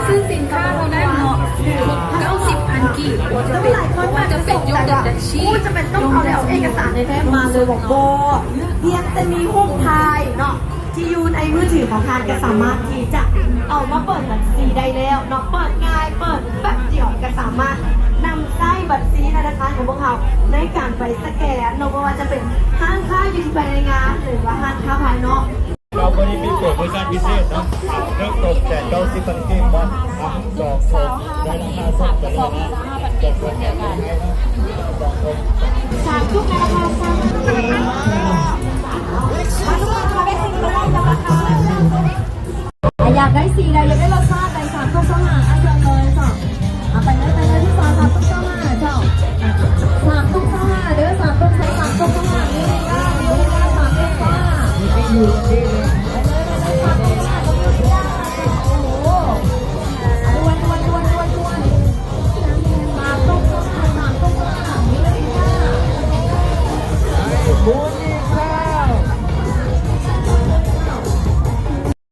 ຊື້ສິນຄ້າເທົ່ານັ້ນເນາະ ເກົ້າສິບພັນກີບ ບໍ່ຈຳເປັນ ບໍ່ຈຳເປັນຍົກເປັນບັນຊີ ບໍ່ຈຳເປັນຕ້ອງເອົາເອກະສານໃດໆມາເລີຍ ບໍ່ ພຽງແຕ່ມີຮູບຖ່າຍເນາະ ທີ່ຢູ່ໃນມືຖືຂອງທ່ານ ກໍສາມາດທີ່ຈະເອົາມາເປີດບັນຊີໄດ້ແລ້ວເນາະ ເປີດງ່າຍ ເປີດແປັບດຽວກໍສາມາດນຳໃຊ້ບັນຊີທະນາຄານຂອງພວກເຮົາ ໃນການໄປສະແກນເນາະ ບໍ່ວ່າຈະເປັນຮ້ານຄ້າຢູ່ທີ່ພາຍໃນງານ ຫຼືວ່າຮ້ານຄ້າພາຍນອກ. ເຮົາມື້ນີ້ມີໂປຣໂມຊັນພິເສດເນາະ ເລີ່ມຕົ້ນແຕ່ເກົ້າສິບພັນກີບເນາະ ສອງຄົນໄດ້ລາຄາສົ່ງໄປເລີຍເນາະ ສາມຈຸກໃນລາຄາສາມ ຢາກໄດ້ສີໃດ ຢາກໄດ້ລົດຊາດ